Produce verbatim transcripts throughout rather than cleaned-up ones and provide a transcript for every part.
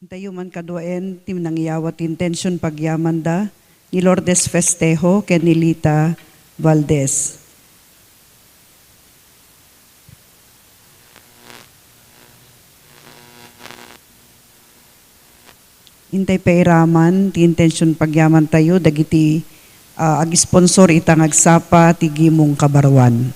Tayo man kaduaen ti nangiyawat ti intention pagyamanda ni Lourdes Festejo ken ni Lita Valdez. Intay pairaman ti intention pagyamantayo dagiti, ah, ag-sponsor ita nga agsapa ti gimong kabaruan.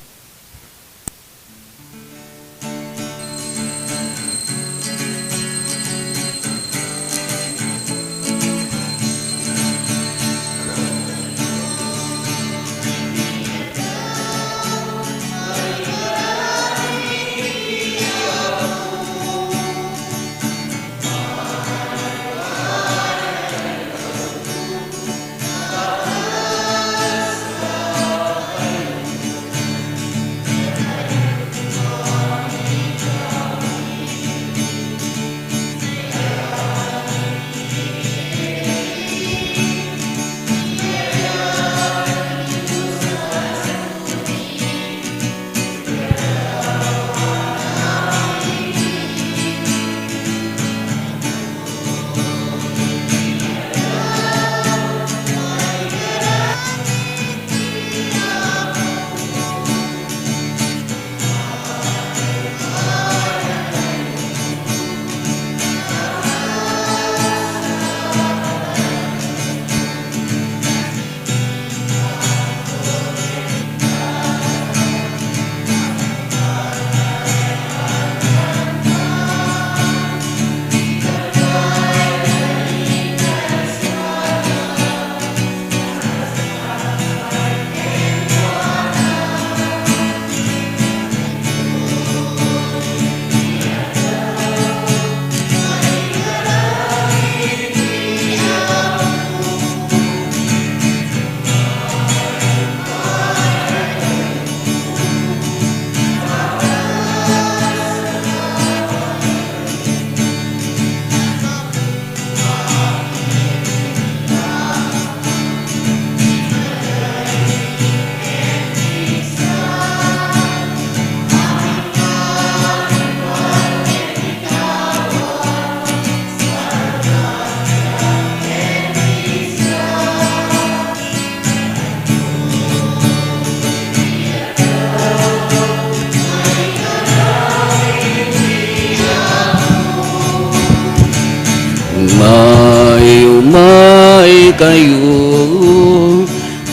Umay, umay kayo,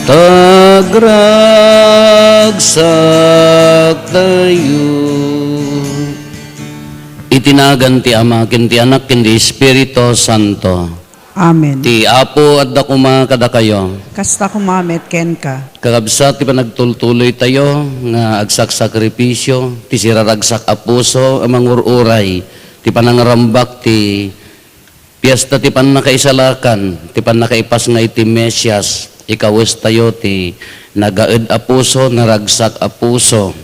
ta agragsak tayo. Iti nagan ti Ama, ken ti Anak, ken ti Espiritu Santo. Amen. Ti Apo adda koma kadakayo. Kasta koma met kenka. Kakabsat, ti panagtultuloytayo nga agsaksakripisio, ti siraragsak a puso a mangur-uray, ti panangrambak ti Fiesta ti pannakaisalakan, ti pannakaipasngay ti Mesias, ikawestayo ti nagaed a puso, naragsak a puso,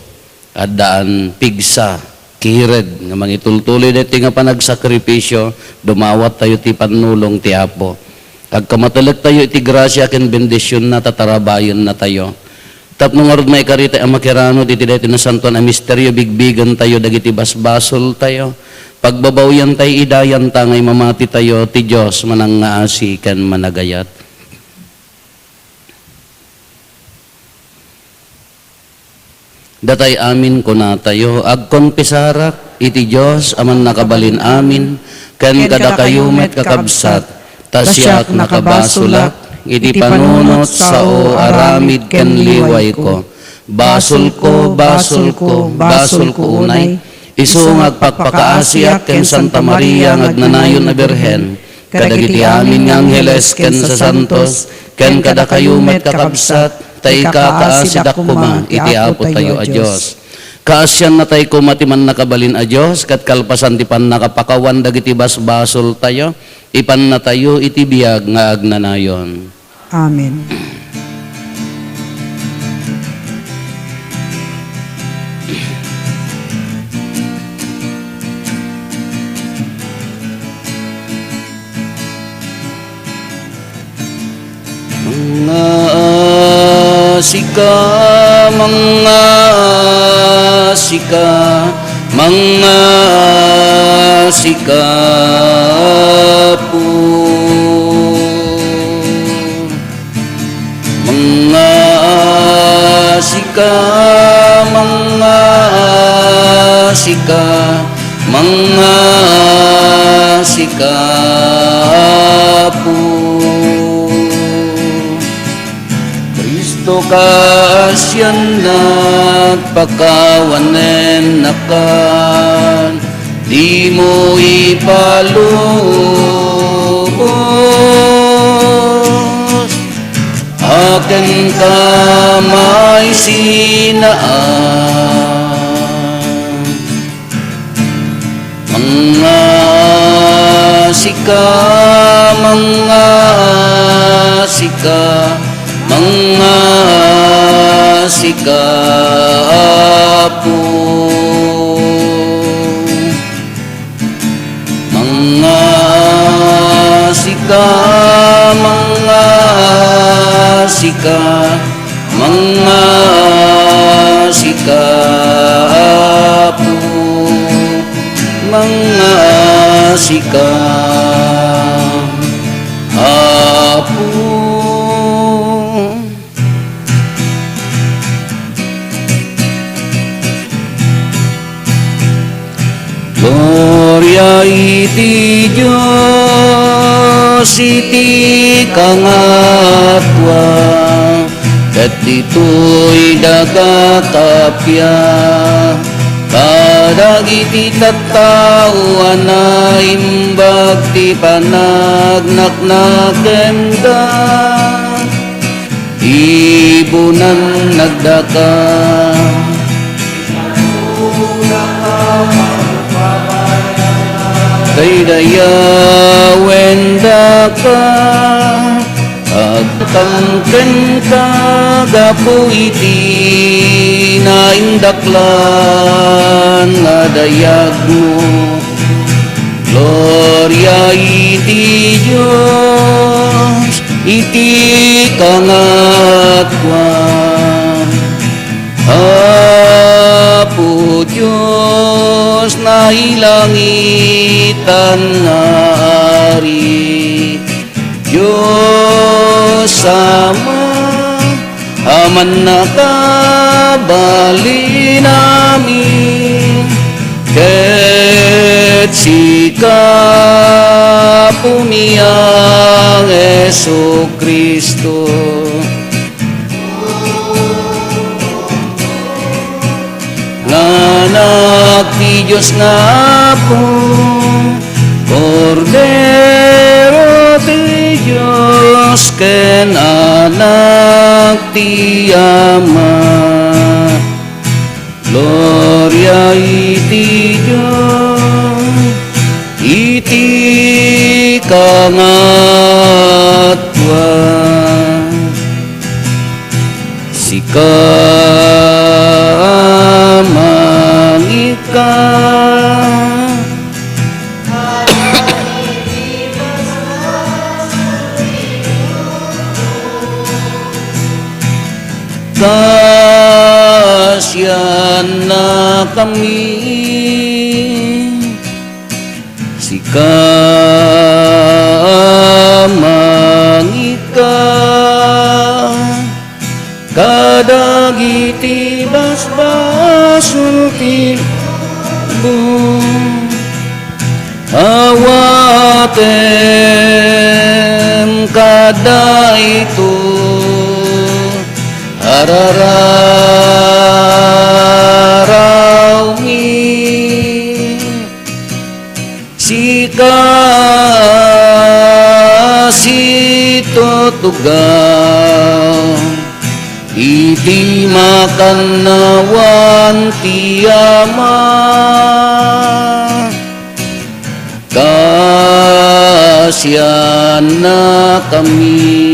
addaan pigsa, kired, nga mangitultuloy daytoy nga panagsakripisio, dumawattayo ti pannulong ti Apo. Agkamatelektayo iti grasia ken bendisionna, ta tarabayennatayo. Tapno ngarud, maikari tay a makiranod iti daytoy nasantoan a misterio, bigbigentayo dagiti basbasoltayo. Pagbabawian tay idayanta nga imamatitayo ti Dios manangngaasi ken managayat. Datay amin kunatayo, agkonpesarak iti Dios a mannakabalin amin, ken kadakayo met, kakabsat, ta siak nakabasolak iti panunot, sao, aramid ken liwayko. Basolko, basolko, basolko unay. Isu nga agpakpakaasiak ken Santa Maria nga agnanayon a Birhen, kadagiti amin nga angheles ken sasantos, ken kadakayo met, kakabsat, ta ikakaasidak koma iti Apotayo a Dios. Kaasiannatay koma ti Mannakabalin a Dios, ket kalpasan ti pannakapakawan dagiti basbasoltayo, ipannatayo iti biag nga agnanayon. Amen. Mangngaasika, mangngaasika, Mangngaasika, Apo. Mangngaasika, mangngaasika, mangngaasika, Apo. Kristo, kaasiannak, pakawanennakan, dimo ipalubos. Akanka maisinaan. Mangngaasika, mangngaasika, mangngaasika, Apo. Mangngaasika, mangngaasika, mangngaasika, Apo. Mangngaasika, Apo. Gloria iti Dios iti kangatoan, ket ditoy daga tapia, kadagiti tattao a naimbag ti panagnakna kenka. Ibunan nagdaka. Daydayawen daka, agtangken ka gapu iti naindaklan nga dayagmo. Gloria iti Dios iti kangatoan. Apo Dios, nailangitan nga Ari, Dios Ama, Aman a kabalinami, ket sika, Apomi a Jesu-Cristo, nga Anak ti Dios nga Apo, Kordero ti Dios ken Anak ti Ama. Gloria iti Dios iti kangatoan. Sika, mangika. Kaasiannakami. Sika, mangika kadagiti basbasol ti lubong. Awatem kadaytoy a rararawmi. Sika situtugaw iti makannawan ti Ama. Kaasiannakami.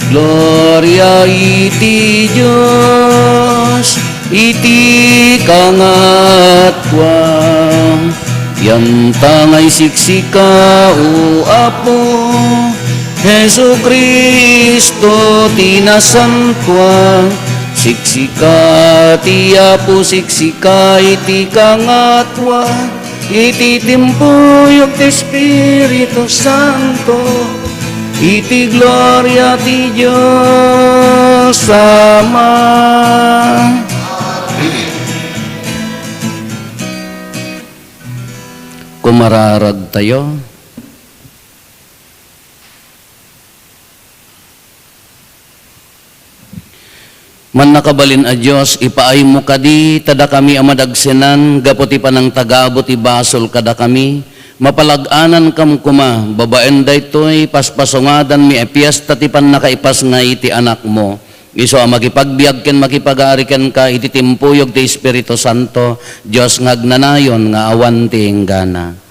Gloria iti Dios iti kangatoan. Yamta nga isiksika, O Apo, Jesu-Cristo ti nasantoan, Siksika ti Apo, siksika iti kangatuan, iti timpuyog ti Espiritu Santo, iti gloria ti Dios Ama. Kumararag tayo. Mannakabalin a Dios, ipaaymo kadi ta dakami a madagsenan gapu ti panangtagabo ti basol kadakami, mapalag-anankam koma babaen daytoy paspasungadanmi a fiesta ti pannakaipasngay ti Anakmo. Isu a makipagbiag ken makipagari kenka iti timpuyog ti Espiritu Santo, Dios nga agnanayon nga awan ti inggana.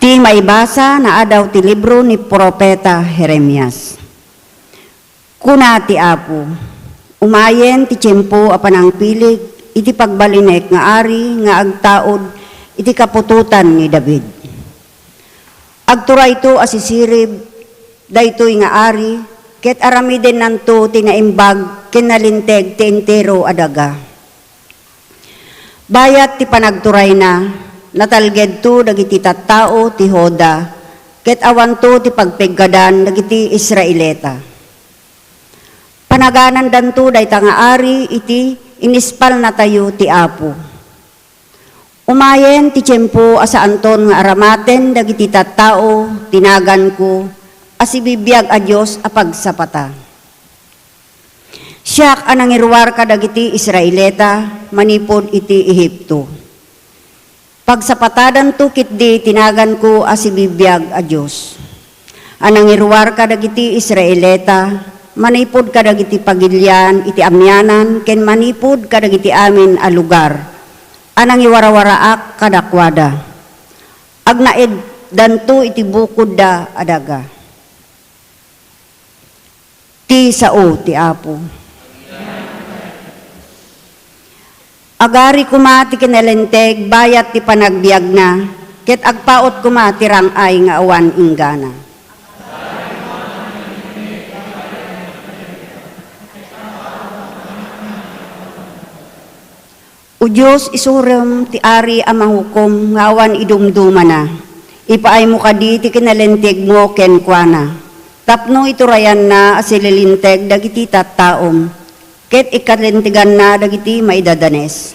Ti maibasa naadaw ti libro ni Profeta Jeremias. Kuna ti Apo, "Umayen ti tiempo a panangpilik iti pagbalinek nga ari nga agtaud iti kaputotan ni David. Agturayto a sisirib daytoy nga ari, ket aramidennanto ti naimbag ken nalinteg ti entero a daga. Bayat ti panagturayna, natalgedto dagiti tattao ti Juda, ket awanto ti pagpeggadan dagiti Israelita. Panaganandanto dayta nga ari iti inispalnatayo ti Apo. Umayen ti tiempo a saanton nga aramaten dagiti tattao ti naganko a sibibiag a Dios a pagsapata. Siak a nangiruar kadagiti Israelita manipud iti Egipto. Pagsapatadanto ketdi ti naganko a sibibiag a Dios, a nangiruar kadagiti Israelita manipud kadagiti pagilian iti amianan ken manipud kadagiti amin a lugar a nangiwarawaraak kadakuada. Agnaeddanto iti bukodda a daga." Ti sao ti Apo. Agari koma ti kinalinteg bayat ti panagbiagna, ket agpaut koma ti rang-ay nga awan inggana. O Dios, isurem ti ari a manghukom nga awan idumdumana. Ipaaymo kadi ti kinalintegmo kenkuana, tapno iturayanna a sililinteg dagiti tattaom, ket ikalinteganna dagiti maidadanes.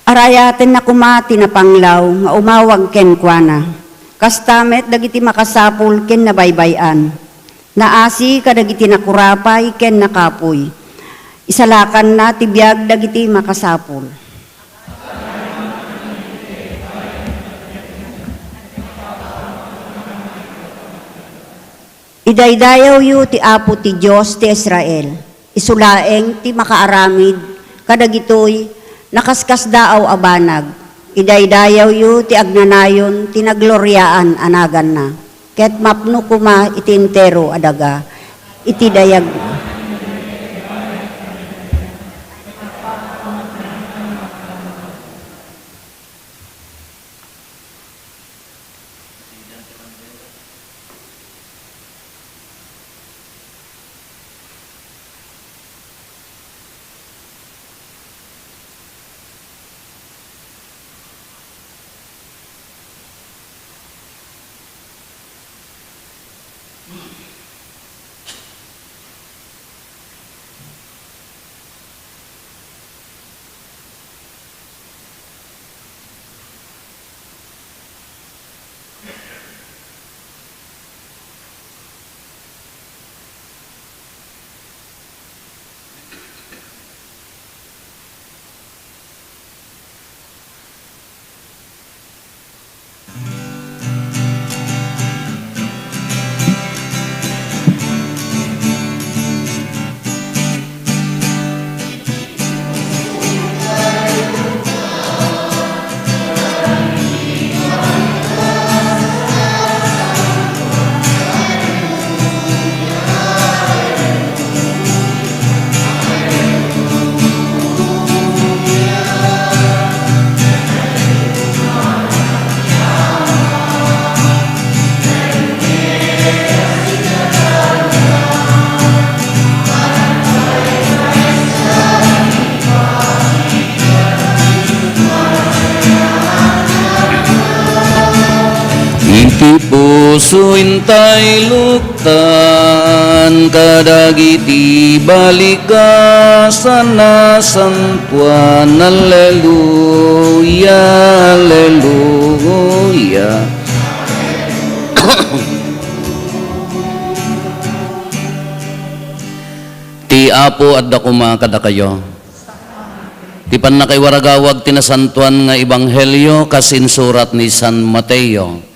Arayatenna koma ti napanglaw nga umawag kenkuana. Kasta met dagiti makasapul ken nabaybay-an. Naasi kadagiti nakurapay ken nakapuy. Isalakanna ti biag dagiti makasapul. Idaydayawyo ti Apo ti Dios ti Israel. Isu laeng ti makaaramid kadagitoy nakaskasdaaw a banag. Idaydayawyo ti agnanayon ti nagloriaan a naganna, ket mapno koma iti entero a daga iti dayag. Intay luktan kadagiti balika sana santuan. Alleluia, alleluia. Ti Apo adda koma kadakayo. Ti pannakaiwaragawag ti nasantuan nga ebanghelio kas insurat ni San Mateo.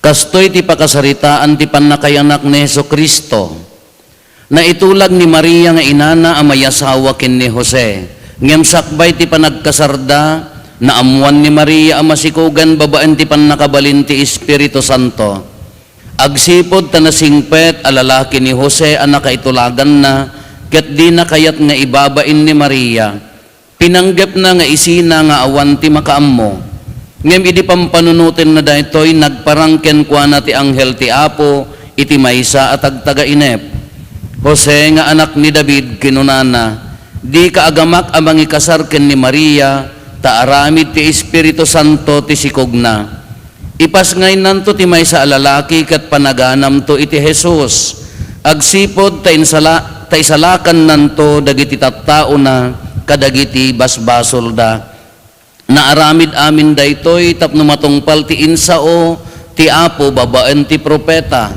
Kastoy ti pakasaritaan ti pannakayanak ni Jesu-Cristo. Naitulag ni Maria nga inana a mayasawa ken ni Jose, ngem sakbay ti panagkasarda, naammoan ni Maria a masikogen babaen ti pannakabalin ti Espiritu Santo. Agsipud ta nasingpet a lalaki ni Jose a nakaitulaganna, ket dina kayat nga ibabain ni Maria, pinanggepna nga isina nga awan ti makaammo. Ngem idi pampanunotenna daytoy, nagparang kenkuana ti anghel ti Apo iti maysa a tagtagainep. "Jose nga anak ni David," kinunana, "dika agamak a mangikasar ken ni Maria, ta aramid ti Espiritu Santo ti sikogna. Ipasngaynanto ti maysa a lalaki ket panaganamto iti Jesus, agsipud ta insala-, ta isalakannanto dagiti tattaona kadagiti basbasolda." Naaramid amin daytoy tapno matungpal ti insao ti Apo babaen ti profeta.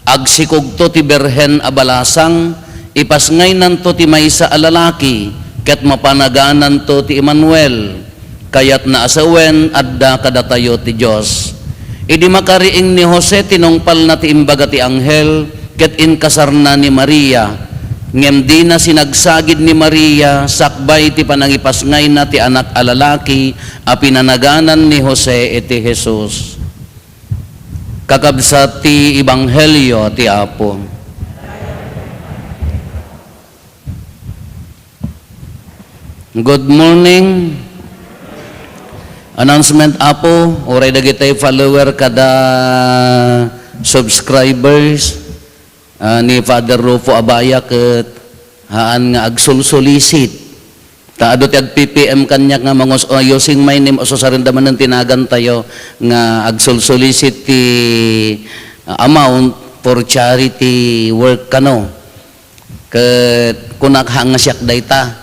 Agsikogto ti birhen a balasang, ipasngaynanto ti maysa a lalaki, ket mapanagananto ti Emmanuel. Kayatna a sawen, adda kadatayo ti Dios. Idi makariing ni Jose, tinungpalna ti imbaga ti anghel, ket inkasarna ni Maria. Ngem dina sinagsagid ni Maria sakbay ti panangipasngayna ti anak a lalaki a pinanaganan ni Jose iti Jesus. Kakabsat ti ebanghelio ti Apo. Good morning. Announcement, Apo, uray dagiti follower kada subscribers, ah, ni Father Rufo Abaya ket haan nga agsulsulisit. Ta adu ti agpi-P M kaniak nga mangus-, ah, using my name, ususarenda manen ti nagantayo nga agsulsulisit ti, ah, amount for charity work kano. Ket kunak, "Haan nga siak dayta,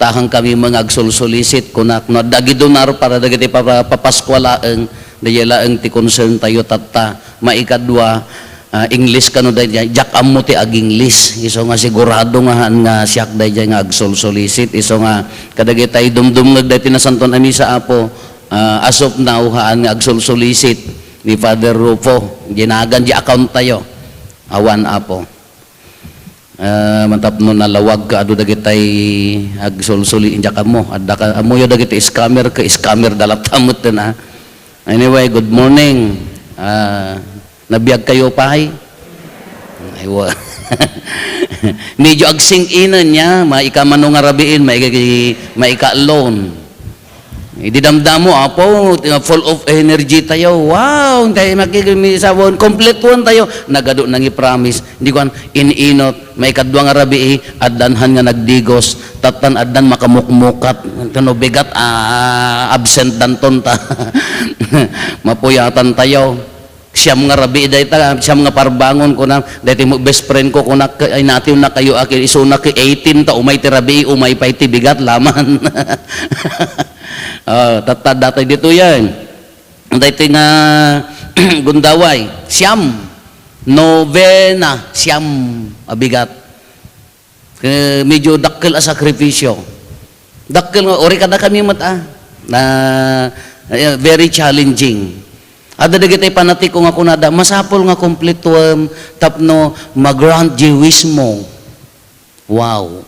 ta haan kami nga agsulsulisit," kunak. No adda agidunar para dagiti papa-, papaskualaeng, daydiay laeng ti concern tayo tatta. Maikadua, ah, English kano daydiay, diak ammo ti ag-English. Isu nga sigurado nga haan nga siak daydiay nga agsulsulisit. Isu nga kadagiti dumdumngeg daytoy Nasantoan a Misa, Apo, ah, as of now, haan nga agsulsulisit ni Father Rufo. Dinagan di account tayo. Awan, Apo. Ah, matapno nalawag ka adu dagitay agsulsuli, diak ammo. Adda ka, ammoyo dagiti scammer, ka scammer da latta metten, ah. Anyway, good morning. Ah, nabiag kayo pay? Ay, wa. Medyo agsing-inen niya, maika mano nga rabiin, maika, maika alone. Idi damdamo, Apo, full of energy tayo. Wow, tayo makikimisawan, kompletuan tayo. Nagadu nangipromise. Hindi ko an-, in-inot. Maikadua nga rabii, addan han nga nagdigos. Tattan addan makamukmukat. Kano bigat, ah, absent danton ta. Mapuyatan tayo. Siyam nga rabii dayta, siyam nga parbangon, kuna, dayta mo best friend ko, kuna, "Ay, natiw na kayo, akin, isuna ki eighteen ta, umay ti rabii, umay pay ti bigat, laman." Oh, tatta, datay ditoyen. Dayta nga gundaway, siyam. Novena, siyam a bigat. Ket medyo dakkel a sakripisyo. Dakkel nga, uri kada kami met, ah, na, eh, very challenging. Adda dagiti panatiko nga kunada, "Masapul nga kompletuem tapno ma-grant diay wish mo." Wow.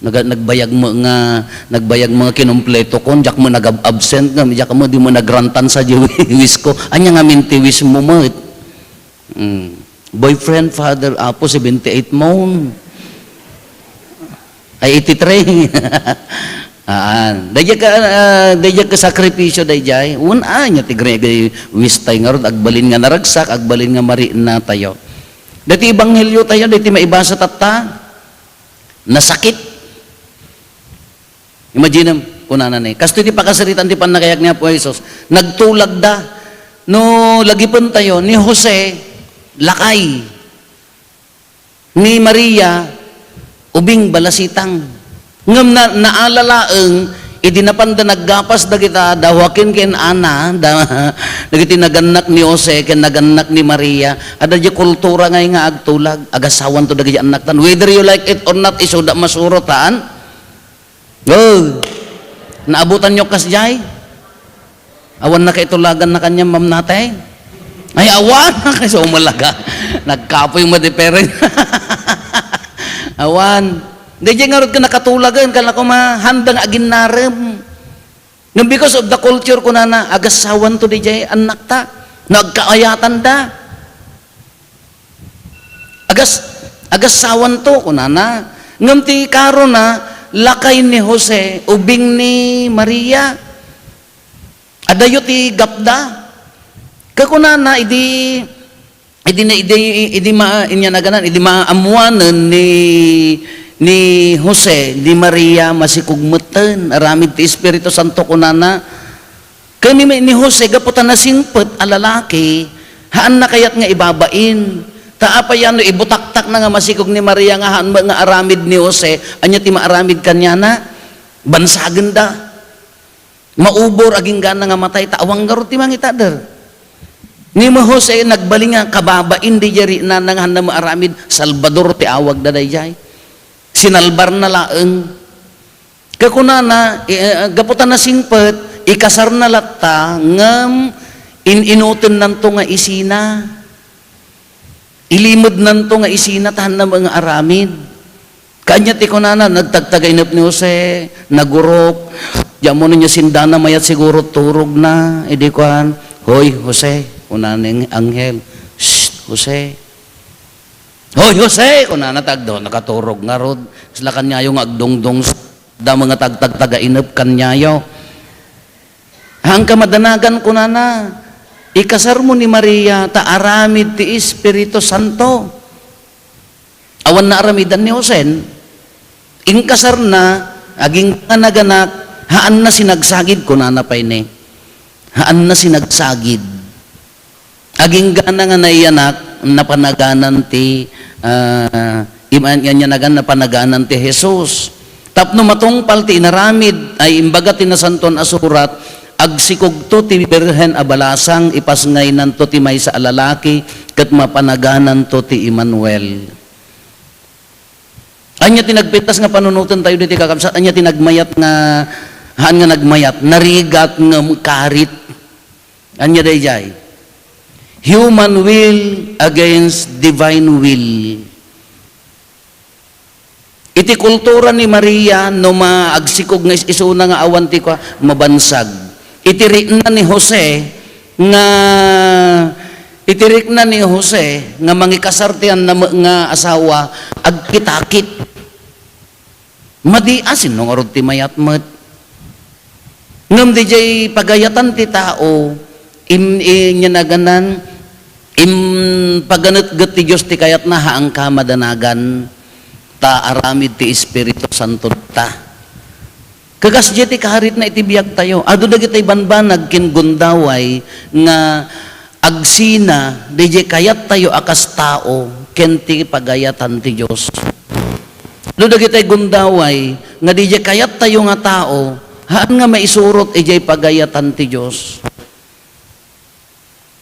Naga-, nagbayag mo nga, nagbayag mo nga kinumpleto kon, diak mo nag-absent nga, diak mo, di mo nagrantan sa diay wish ko. Anya ngamin ti wish mo met? Mm. Boyfriend, Father, Apo, seventy-eight mon. Ay, eighty-three. Aan. Daydiay ka, ah, daydiay ka sakripisyo daydiay. Wen, ania ti gre-, gre-, wis tayo ngarud, agbalin nga naragsak, agbalin nga marikna tayo. Daytoy ebanghelio tayo, daytoy maibasa tatta. Nasakit. Imaginem, kunana ni, kastoy ti pakasaritaan ti pannakayak ni Apo Jesus. Nagtulagda. No, lagipen tayo, ni Jose, lakay. Ni Maria, ubing balasitang. Ngem na, naala laeng, idi napanda naggapas dagita, da Joaquin ken Ana, da, dagiti nagannak ni Jose ken nagannak ni Maria, adda diay kultura nga, nga agtulag, agasawanto dagiti annaktan. Whether you like it or not, isuda masurot, haan? Oh, naabutanyo kasdiay? Awan nakaitulagan na kaniam, Ma'am Nateng? Ay, awan! Kasi umalaga. Nagkapoy mo, di peren. Awan. Daydiay ngarud ka nakatulagan, kala ko mahanda nga aginnarem. Ngem because of the culture, kunana, agasawanto daydiay annakta. No, agkaayatanda. Agas-, agasawanto, kunana. Ngem ti karona, lakay ni Jose, ubing ni Maria. Adayo ti gapda. Kakunana, idi, idi na, idi, idi ma-, inya naganan, idi maammoanen ni, ni Jose, ni Maria, masikog metten, aramid ti Espiritu Santo, kunana. Ken ni, ni Jose, gapu ta nasingpet a lalaki, haanna kayat nga ibabain. Ta apay no ibutaktakna nga masikog ni Maria nga haan met nga aramid ni Jose, ania ti maaramid kaniana? Bansagenda. Maubor, aginggana nga matay, ta awan ngarud ti mangitader. Ni Jose, nagbalin nga kababain daydiay riknana nga haanna maaramid, Salvador ti awagda daydiay. Sinalbarna laeng. Kakunana, i-, eh, gapu ta nasingpet, ikasarna latta, ngem in-inutennanto nga isina. Ilimednanto nga isina, ta haanna met nga aramid. Kaanya ti kunana, nagtagtagainep ni Jose, nagurop, diammo no nia sindana, mayat siguro turogna, idi kuan, "Hoy, Jose," kunana ni anghel, "Shh, Jose." "Hoy, Jose," kunana, tagdo, nakaturog ngarud. Kasla kaniayo nga agdungdung, da mga tagtagtagainep kaniayo. "Haanka madanagan," kunana, "ikasarmo ni Maria, ta aramid ti Espiritu Santo." Awan naaramidan ni Josen, inkasarna, agingga naganak, haanna sinagsagid, kunana pay ni. Haanna sinagsagid. Aginggana nga naiyanak, napanaganan ti, ah, iman-, yan-, yanagan, napanaganan ti Jesus. Tapno matungpal ti inaramid, ay imbaga ti Nasantoan a Surat, "Agsikogto ti birhen a balasang, ipasngaynanto ti maysa a lalaki, ket mapanagananto ti Emmanuel." Ania ti nagpintas nga panunoten tayo diti, kakabsat? Ania ti nagmayat nga, haan nga nagmayat? Narigat ngem karit. Ania daydiay? Human will against divine will. Iti kultura ni Maria, no maagsikog nga is-isuna nga awan ti kua, mabansag. Iti rikna ni Jose nga, iti rikna ni Jose nga mangikasar ti annama nga asawa, agkitakit. Madi a, sinno ngarud ti mayat met? Ngem didiay pagayatan ti tao, im-, i-, nia naganan, impaganetget ti Dios ti kayatna, haanka madanagan, ta aramid ti Espiritu Santo ta. Kakas diay ti karitna iti biagtayo. Adu dagiti banbanag ken gundaway nga agsina didiay kayattayo a kas tao ken ti pagayatan ti Dios. No dagiti gundaway nga didiay kayattayo nga tao, haan nga maisurot idiay pagayatan ti Dios.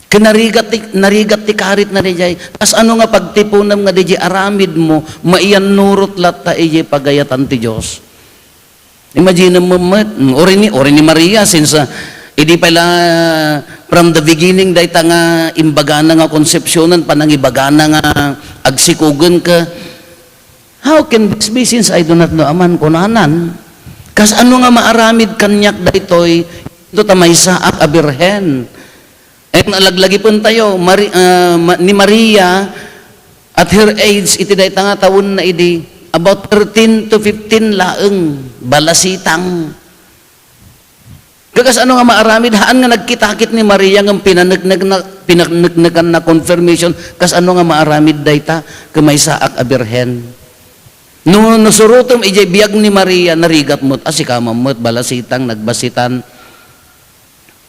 Ken narigat ti, narigat ti karitna didiay. Kasano nga pagtipunem nga didiay aramidmo, maiyannurot latta idiay pagayatan ti Dios? Imagine mo met, mm, uri ni, uri ni Maria, since, ah, idi pay la, from the beginning, dayta nga imbagana nga konsepsyonan, panangibagana nga agsikugen ka, "How can this be, since I do not know a man?" kunanan. Kasano nga maaramid kaniak daytoy, ito ta maysaak a birhen? Ken alaglagipen tayo, Mari-, ah, ma-, ni Maria, at her age, iti dayta nga tawenna idi, About thirteen to fifteen laeng, balasitang. Kasano nga maaramid? Haan nga nagkitakit ni Maria ngem pinaneknek na, pinaneknekan na confirmation. Kasano nga maaramid dayta? Ket maysaak a birhen. No, no surotem idiay biag ni Maria, narigat met, a, sika man met, balasitang, nagbasitan.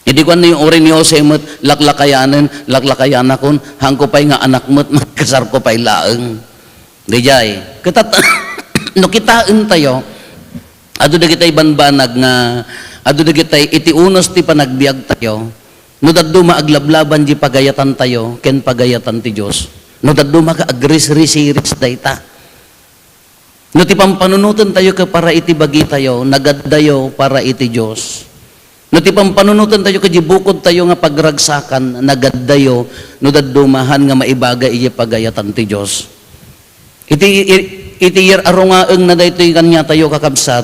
Idi kuan ni, uray ni Jose met, laklakayanen, laklakayanakon, haanko pay nga anak met, makasarko pay laeng. Didiay. Ket no kitaentayo, adu dagitay banbanag nga, adu dagitay iti unos ti panagbiagtayo, no dadduma aglablaban di pagayatantayo ken pagayatan ti Dios. No dadduma ka agrisrisiris dayta. No ti pampanunotentayo ket para iti bagitayo, nagaddayo para iti Dios. No ti pampanunotentayo ket di bukodtayo nga pagragsakan, nagaddayo no dadduma haan nga maibaga iti pagayatan ti Dios. Iti, iti yar-, arungaengna daytoy kaniatayo, kakabsat,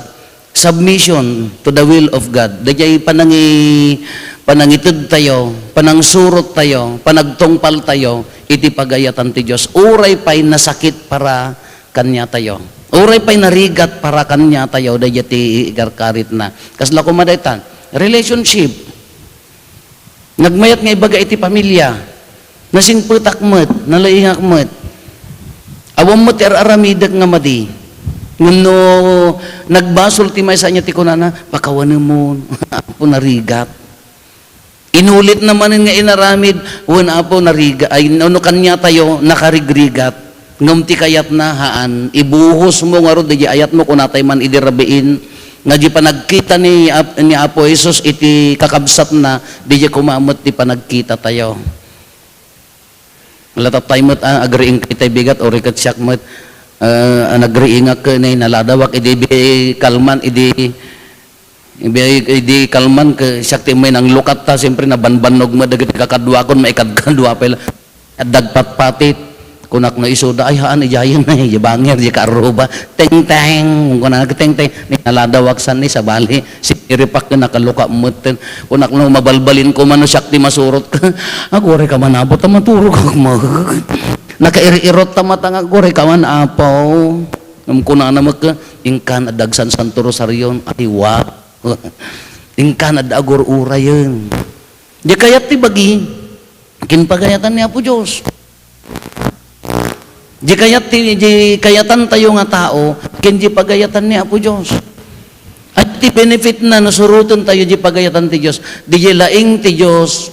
submission to the will of God. Daydiay panangi-, panangitedtayo, panangsurottayo, panagtungpaltayo iti pagayatan ti Dios. Uray pay nasakit para kaniatayo. Uray pay narigat para kaniatayo, daydiay ti ikarkaritna. Kasla koma dayta, relationship. Nagmayat nga ibaga iti pamilya. Nasingpetak met, nalaingak met. Awan met ti ar-aramidek nga madi. Ngem no nagbasol ti maysa, ania ti kunana, "Pakawanemon, Apo, narigat." Inulitna manen nga inaramid, "Wen, Apo, nariga-, ay, no, no kaniatayo, nakarigrigat." Ngem ti kayatna, haan. Ibuhosmo ngarud, di ayatmo, kunatay man idi rabiin, nga di panagkita ni Ap-, ni Apo Jesus iti kakabsatna, di koma met ti panagkitatayo. Latatay met, ah, agriing itay bigat, uri ket siak met, ah, a nagriingak ken naladawak idi bi-, kalman, idi, idi, idi kalman ket siak ti immay nanglukat ta, siyempre, nabanbannog met dagiti kakaduakon, maikadkadua pay la. Dagpatpatit, kunak no isuda, "Ay, haan, idiayen, ay, di bangir, di kaarruba." "Teng, teng," kunana, "teng, teng." Ni naladawak san ni sabali, siniripak ken nakaluka metten. Kunak no mabalbalin ko man no siak ti masurot ka. "Aguray ka man, Apo, ta maturog ak mo." Nakair-irot ta matang, "Aguray ka man, Apo." Ngem kunana met, "Inkan adda agsansanto rosarion." Ay, wa. "Inkan adda agur-urayen." Di kayat ti bagi, ken pagayatan ni Apo Dios. Di kayat ti, di kayatantayo nga tao, ken di pagayatan ni Apo Dios. Ania ti benefitna no surotentayo di pagayatan ti Dios? Di laing ti Dios,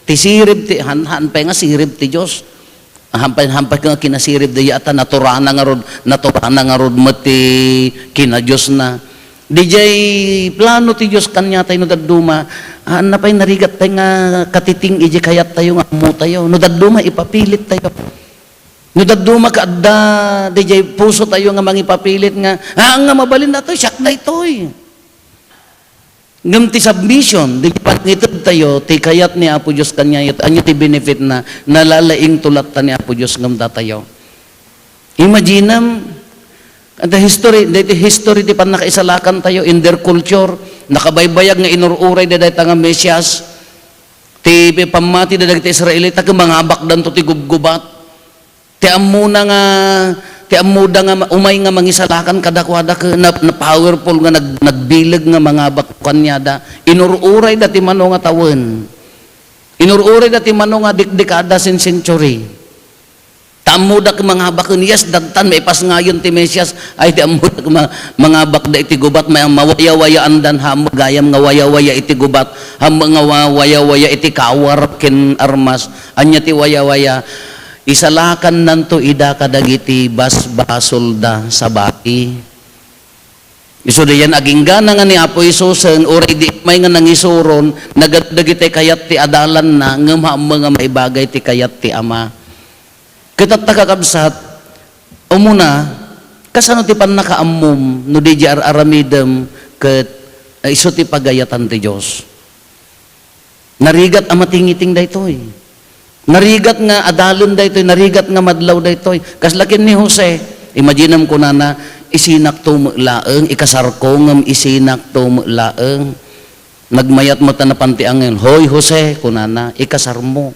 ti sirib ti, han, haan pay nga sirib ti Dios. Hampay, hampay nga kinasirib, di ata naturana ngarud, naturana ngarud met ti kinadiosna. Didiay plano ti Dios kaniatayo no dadduma, haan na pay narigat pay nga katiting idi kayattayo nga ammotayo. No dadduma, ipapilittayo. No dadduma, kaadda didiay pusotayo nga mangipapilit nga, "Ah, nga mabalin daytoy, siak daytoy." Ngem ti submission, didiay panangitedtayo ti kayat ni Apo Dios kaniatayo, ania ti benefitna? Nalalaingto latta ni Apo Dios ngem datayo. Imaginem, the history, daytoy history ti pannakaisalakantayo in their culture, nakabaybayag nga inur-uray dayta nga Mesias, ti pammati dagiti Israelita, ket mangabakdanto ti gubgubat. Ti ammona nga, ti ammoda nga ma-, umay nga mangisalakan kadakuada, ket na, na powerful nga nag-, nagbileg nga mangabak kaniada. Inur-urayda ti mano nga tawen. Inur-urayda ti mano nga dikdikada sen-, century. Ta ammoda ket mangabaken, yes, dagtan, maipasngayon ti Mesias. Ay, ti ammoda ket ma-, mangabakda iti gubat, ma-, mawayawayaandan, haan met gayam nga wayawaya iti gubat, haan met nga wa-, wayawaya iti kawar ken armas. Ania ti wayawaya? Isalakannanto ida kadagiti basbasolda sabali. Isu diay aginggana nga ni Apo Jesusen, uray idi umay nga nangisuron, nagad dagiti kayat ti adalanna, ngem haan met nga maibagay ti kayat ti Ama. Ket ita, kakabsat, umuna, kasano ti pannakaammom no diay ar-aramidem ket, eh, isu ti pagayatan ti Dios? Narigat a matingiting daytoy. Narigat nga adalen daytoy, narigat nga madlaw daytoy. Kasla ken ni Jose, imaginem kunana, "Isinakto met laeng, ikasarko ngem isinakto met laeng." Nagmayat met a napan ti anghel, "Hoy, Jose," kunana, "ikasarmo."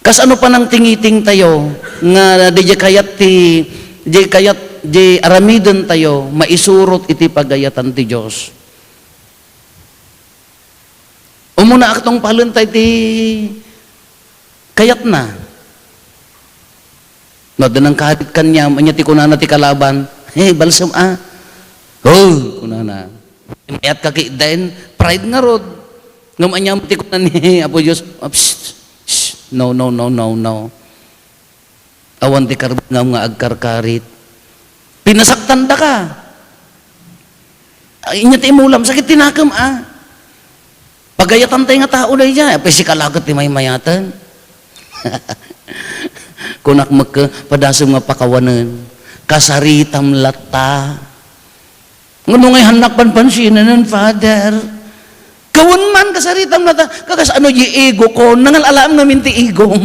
Kasano panangtingitingtayo nga diay kayat ti, diay kayat di aramidentayo, maisurot iti pagayatan ti Dios. Umuna, aktong palenta iti kayatna. No, adda nangkarit kaniam, ania ti kunana ti kalaban? "Hey, balsem a." "Oh," kunana. "Mayat ka ketdin." Pride ngarud. Ngem ania ti kunana ni Apo Dios? "Ah, psst, psst. No, no, no, no, no." Awan ti karbengam nga agkarkarit. Pinasaktandaka. Ay, inya ti imulam, sakit ti nakem, a. Pagayatan tayo nga tao daydiay, apay sika la ket ti maymayaten. Kunak mekke, padasem nga pakawanen. Kasaritam latta. Ngano nga hannak panpansinen, Father? Kawen man, kasaritam latta. Kakas-ano di ego ko? Nangal-alaam ngamin ti igom.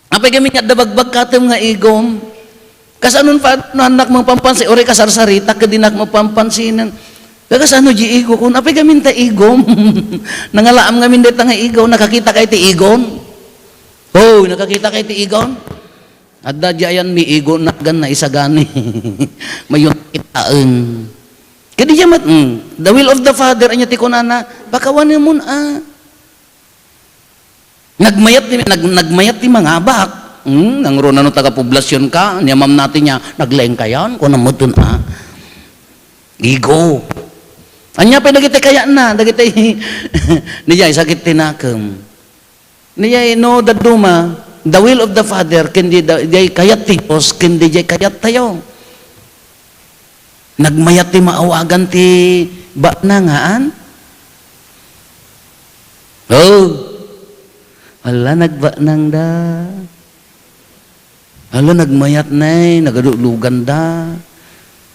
Apay gamin nga adda bagbagkatem nga igom? Kasano, Father, no hannak mapampansin, uray kasarsaritak, ket dinak mapampansinan. Kakas-ano di ego ko? Apay gamin ta igom? Nangalaam ngamin dayta nga igom, nakakita kay ti igom? Oh, nakakita kay ti igom? Adda di ayan mi igo nagan na isagani. Mayun kitaen. Kadi diay met, mm, the will of the Father, anya ti kunana, pakawanemon a. Nagmayat ti, nag-, nagmayat ti mangabak. Hmm, nangruna no taga-poblasyon ka, nia mamnati nia, "Naglengkayan," kuna metten a. Igo. Anya pay dagiti kayatna, dagiti, ni jay sakit ti nakem. Ni jay no dadduma, the will of the Father, ken di, di, diay kayat ti Dios, ken di jay kayat tayo. Nagmayat ti maawagan ti baknangan? Oh. Ala, nagbaknangda. Ala, nagmayat nay, nagadu luganda.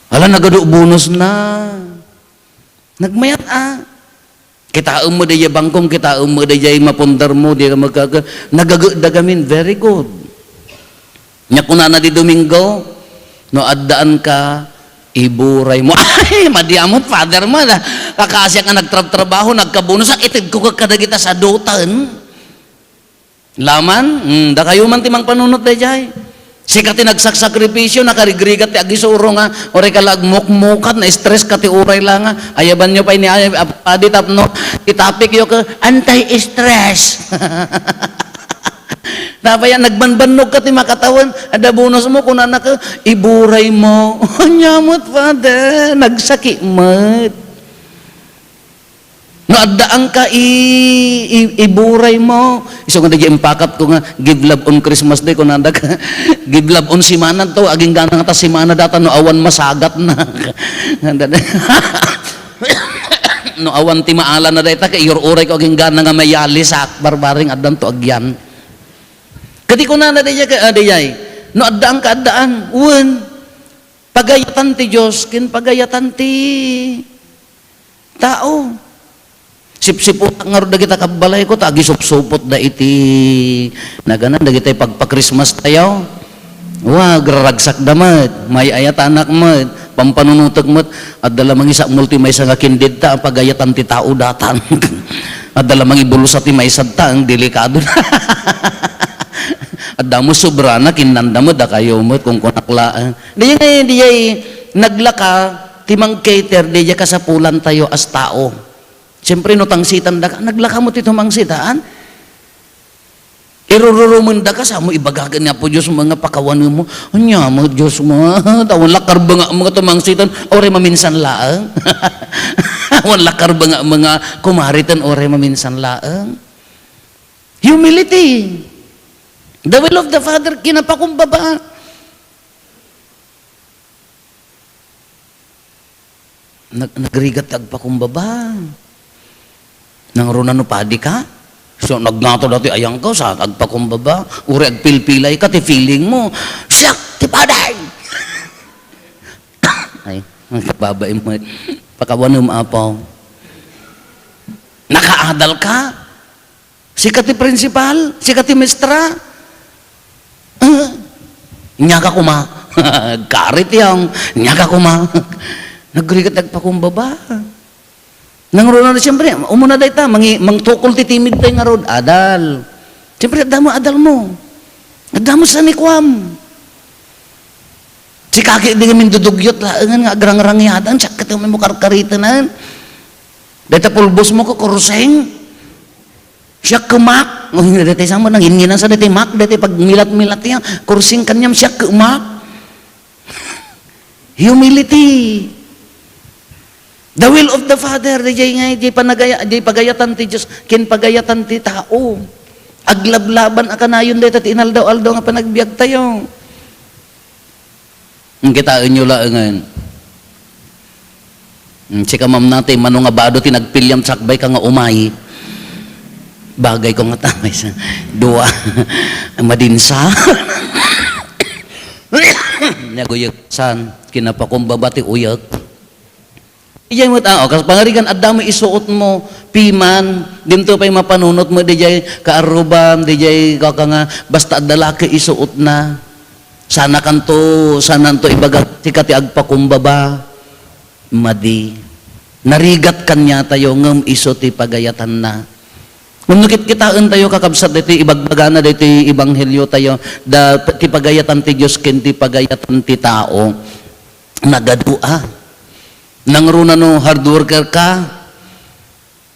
Ala, nagadu bonus na. Nagmayat a. Kitaem met dayjay bangkom, kitaem met dayjay mapundar mo, di ka magkaka-, nagagedda gamin, very good. Nya kunana di Domingo, "No addaan ka, iburay mo." Ay, madi a met, Father, ma, kakasiak nga nagtrabtrabaho, nagkabonusak, itedko kadagita sadutan. Laman, mm, dakayo man ti mangpanunot dayjay. Sika ti nagsaksakripisyo, nakarigrigat ti agisuro nga, uray ka la agmukmukat, na-stress ka ti uray la nga, ayabanyo pay ni ay, ap-, padi tapno, ti topic yo ka, anti-stress. Napay a, nagbanbannog ka ti makatawen, adda bonus mo, kunana ka, "Iburay mo." Anya met, Father, nagsaki met. No addaanka, i-, i-, iburay mo. Isu nga dayjay impakatko nga, "Give love on Christmas Day," kunada ka. "Give love on semana to, agingga nga ta semana dayta no awan masagatna." No awan ti maalana dayta, kay iyur-urayko agingga nga mayalisak, barbareng addanto agyan. Kadi kunana dayjay, ka-, ah, dayjay, "No addaanka, addaan." Wen. Pagayatan ti Dios, ken pagayatan ti tao. Sipsiputak ngarud dagita kabbalayko, ta agisupsupotda iti naganan, dagiti pagpa-Christmas tayo. Wa, agraragsakda met, may-ayatanak met, pampanunotek met, adda la mangisakmol ti maysa nga kindidta, pagayatan ti tao datan. Adda la mangibulusa ti maysadta, ang delikado na. Adda mo sobrana, kinnanda met, dakayo met, kung kunak laeng. Diay, diay naglaka ti mang-cater, diay kasapulan tayo as tao. Siyempre, no tangsitan daka, naglaka mo ti tumangsitan. Irururumenda ka, sa mo ibagagan ni Apo Dios mo nga pakawanen mo. Anya mo, Dios mo, awan lakar ba nga mga tumangsitan, ore maminsan laeng. Awan lakar ba nga mga kumariten, ore maminsan laeng. Humility. The will of the Father, kinapakumbaba. Nag-, nagrigat ti agpakumbaba. Nangruna no padi ka? So, nagngato dati ayangkaw sa agpakumbaba. Uri agpilpilay ka, ti feeling mo, "Siak ti padi!" Ay, ang kababain mo. Pakawanem, Apo. Nakaadal ka? Sika ti principal? Sika ti maestra? Eh, inyaka koma. Karit yang, inyaka koma. Nagrigat agpakumbaba. Nangruna, siyempre, umuna dayta, mangi-, mangtukol ti timid tayo ngarud, adal. Siyempre, adda mo, adal mo. Adda met sanikuam. Sika ket di ngamin dudugyot laengen nga agrangrangyatan, siak ket umay mo karkaritenan. Dayta pulbos mo ko kurseng. Siak kemak. Dayta sa mo, nanginginan sa dayta mak, dayta pagmilat-milat niya. Kurseng kaniam, siak kemak. Humility. The will of the Father, diay nga, diay panagaya-, diay pagayatan ti Dios, ken pagayatan ti tao. Aglablaban a kanayon dayta ti inaldaw-aldaw nga panagbiag tayo. Kitaenyo laengen. Hmm, sika, ma'am, nati, mano nga bado ti nagpiliam sakbay ka nga umay. Bagay ko nga tamay sa dua. Madinsa. Naguyek san, kinapakumbaba ti uyek. Diay met, ah, o, kas pangarigan, adda mo isuot mo, piman, dinto pay mapanunot mo, diay kaarruban, diay kaka nga, basta adda laki isuot na. Sana kanto, sana anto ibaga, sika ti agpakumbaba. Madi. Narigat kaniatayo, ngem isu ti pagayatanna. Ngem no kitkitaentayo, kakabsat, daytoy ibagbagana, daytoy ebangheliotayo, da, ti pagayatan ti Dios ken ti pagayatan ti tao, nagadu a. Nangruna no hard worker ka,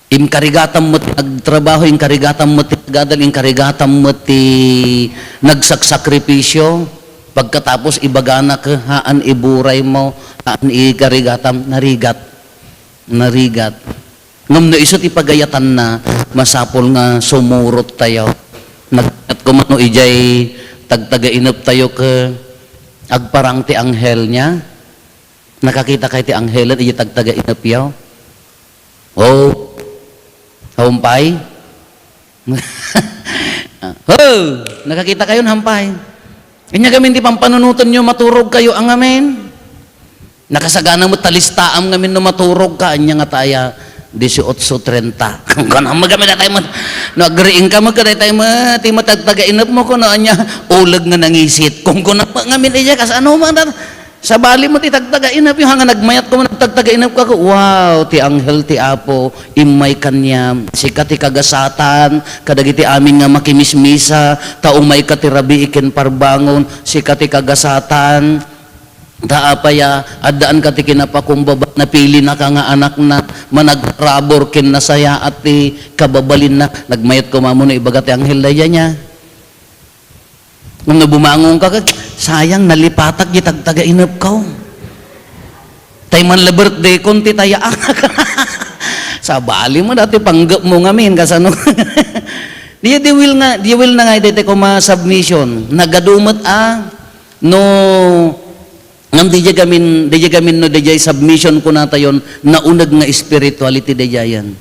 inkarigatam met ti agtrabaho, inkarigatam met ti agadal, inkarigatam met ti nagsaksakripisio. Pagkatapos, ibagana ka, haan iburay mo, haan ikarigatam, narigat. Narigat. Ngem no isu ti pagayatanna, masapul nga sumurot tayo. Nagayat ko man no idiay tagtagainep tayo ket agparang ti anghel niya. Nakakita kayo ti anghelen idiay tagtagainep yo? Oh. Haumpay? Ho! Nakakita kayon, hampay. Ania gamin ti pampanunotenyo, maturog kayo a ngamin. Nakasagana met ta listaam ngamin no maturog ka, ania nga taya, dieciocho treinta. Kunam met gamin daytay met, no agriing ka met kadaytay met, ti matagtagainep mo, kuno ania, uleg nga nangisit. Kung kunam met ngamin, iya, kasano man, Sabali met ti tagtagainep yo, ha, nga nagmayat koma nagtagtagainep ka, wow, ti anghel ti Apo, immay kaniam. Sika ti kagasatan kadagiti amin nga makimismisa, ta umayka ti rabii ken parbangon, sika ti kagasatan. Ta apay a, addaanka ti kinapakumbaba, napilinaka nga anakna, managrabor ken nasayaat ti kababalinna. Nagmayat koma mo no ibaga ti anghel daydiay nia. Ngem no bumangonka ket, "Sayang, nalipatak diay tagtagainepko. Tay man la birthdaykon ti tayaak." Sabali met dayta ti panggepmo ngamin, kasano? Di, di will nga, di will na nga, dayta koma submission. Nagadu met a, no, ngem daydiay gamin, daydiay gamin no, daydiay submission kunatayon, nauneg nga spirituality daydiayen.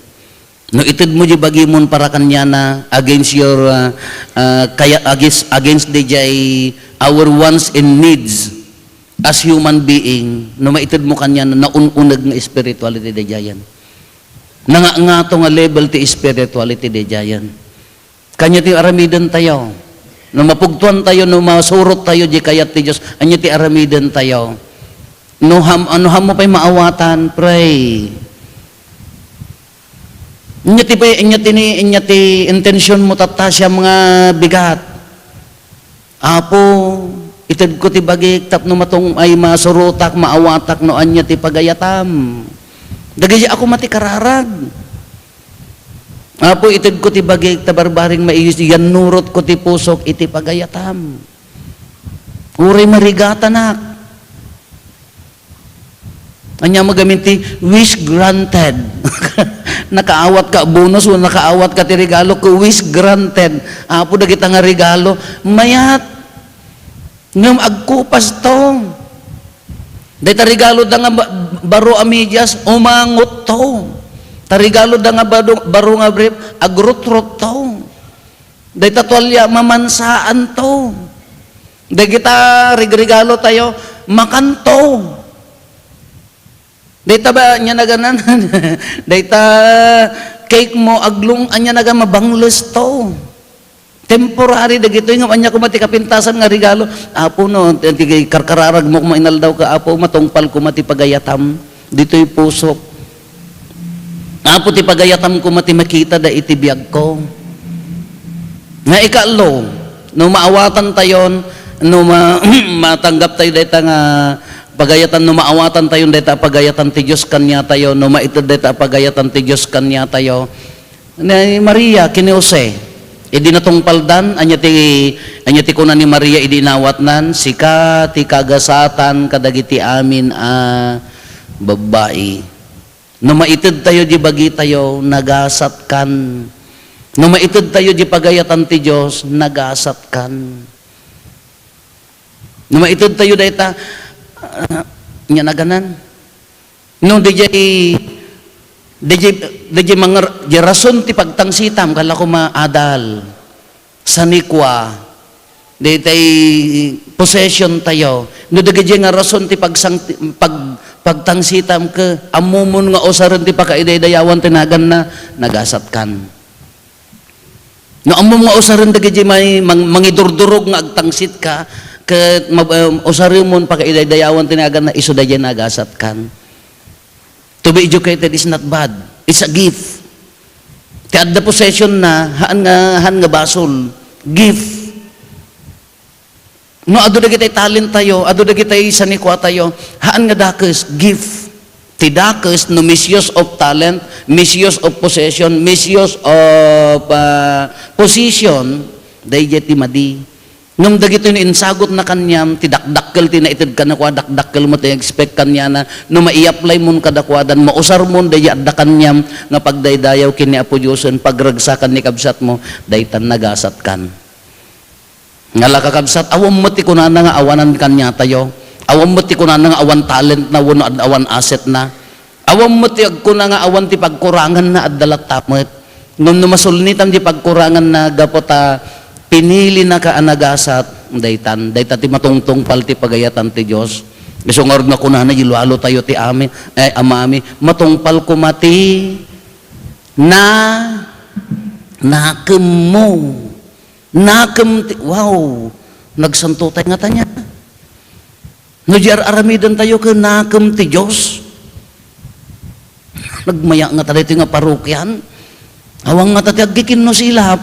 No itedmo diay bagimon para kaniana, against your, ah, ah, kaya, against, against daydiay our wants and needs as human being, no maitedmo kaniana, naun-uneg nga spirituality daydiayen. Nangangato nga level ti spirituality daydiayen. Kaniana ti aramidentayo. No mapugtoantayo, no masurottayo diay kayat ti Dios, ania ti aramidentayo? No ham-, no hammo pay maawatan, pray. Ania ti pay, ania ti ni, ania ti intentionmo tatta, siam nga bigat. Apo, itedko ti bagik tapno matong-, ay, masurotak, maawatak no ania ti pagayatam. Dagiti ako mati kararag. Apo, itedko ti bagik ta barbareng maiyos, yannurotko ti pusok iti pagayatam. Uray marigatanak. Ania met gamin ti wish granted? Nakaawat ka bonus, o nakaawat ka ti regalo ko, wish granted. Apo, dagita nga regalo, mayat. Ngem agkupasto. Dayta regalo da nga ba-, baro a medias, umangotto. Ta regalo da nga bado-, baro nga brief, agrutrotto. Dayta tualia, mamansaanto. Dagita rigregalotayo, makanto. Dayta ba, ania naganan? Dayta cake mo, aglung, ania nagan, mabanglesto. Temporary dagitoy, ngem ania koma ti kapintasan nga regalo? Apo, no, ti, ti karkararag mo koma inaldaw ka, Apo, matungpal koma ti pagayatam ditoy pusok. Apo, ti pagayatam koma ti makita da iti biagko. Nga ikaallo, No maawatan tayon, no ma-, matanggap tayo dayta nga pagayatan, no maawatan tayon dayta a pagayatan ti Dios kaniatayo, no maited dayta a pagayatan ti Dios kaniatayo. Ni Maria ken ni Jose, idi natungpaldan, ania ti, ania ti kuna ni Maria idi inawatnan, "Sika ti kagasatan kadagiti amin a babbai." No maited tayo di bagitayo, nagasatkan. No maited tayo di pagayatan ti Dios, nagasatkan. No maited tayo dayta, ah, nya naganan. No, dijay, dijay, dijay manger-, di rason ti pagtangsitam, kala ko maadal. Sanikua, daytay possession tayo. No, dagiti nga rason ti pagsang-, pag-, pagtangsitam ket ammomon nga usaren ti pakaidaydayawan ti naganna, nagasatkan. No, ammom nga usaren dagiti may mang-, mangidurdurog nga agtangsit ka, ket mab-, um, usaremon pakaidaydayawan ti naganna, isu daydiay nagasatkan. To be educated is not bad. It's a gift. Ti adda possession na, haan nga, haan nga basol. Gift. No, adu dagiti talent tayo, adu dagiti sanikua tayo, haan nga dakes, gift. Ti dakes, no misuse of talent, misuse of possession, misuse of, ah, position, daydiay ti madi. Ngem dagitoy no insagutna kaniam, ti dakdakkel ti naited kadakuada, dakdakkel mo ti expect kaniana, no mai-apply mon kadakuada, mausar mon daydiay adda kaniam nga pagdaydayaw ken ni Apo Diosen, pagragsakan ni kabsat mo, daytan nagasatkan. Nga la kakabsat, awan met ti kunana nga awanan kaniatayo. Awan met ti kunana nga awan talent na wenno ad-, awan asset na. Awan met ti agkuna nga awan ti pagkuranganna, adda latta met. Ngem no masulnitam ti pagkuranganna gapu ta pinilinaka a nagasat, daytan, dayta ti matungtungpal ti pagayatan ti Dios. Isu ngarud nga kunana, ilualo tayo ti amin, eh, amami, matungpal koma ti na, nakemmo. Nakem ti, wow, nagsantotay ngata nia. No di ar-aramiden tayo ken nakem ti Dios. Nagmaya ngata daytoy nga parokian. Awan ngata ti agkikinno silap.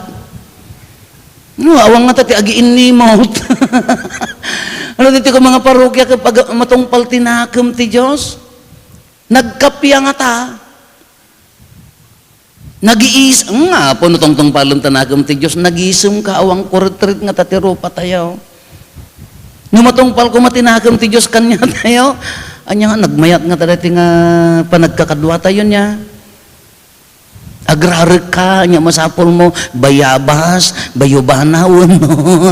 No, awan ngata ti agiinnimot. Ano ditoy nga mga parokia ket pag-, matungpal ti nakem ti Dios? Nagkappia ngata. Nagiis-, nga, Apo, no tungtungpalem ta nakem ti Dios, nagisemka, awan kuritrit ngata ti rupa tayo. No matungpal koma ti nakem ti Dios kaniatayo, ania nga, nagmayat ngata daytoy nga panagkakadua tayo nia. Agrarekka, ania masapul mo, bayabas, bayubana, wenno,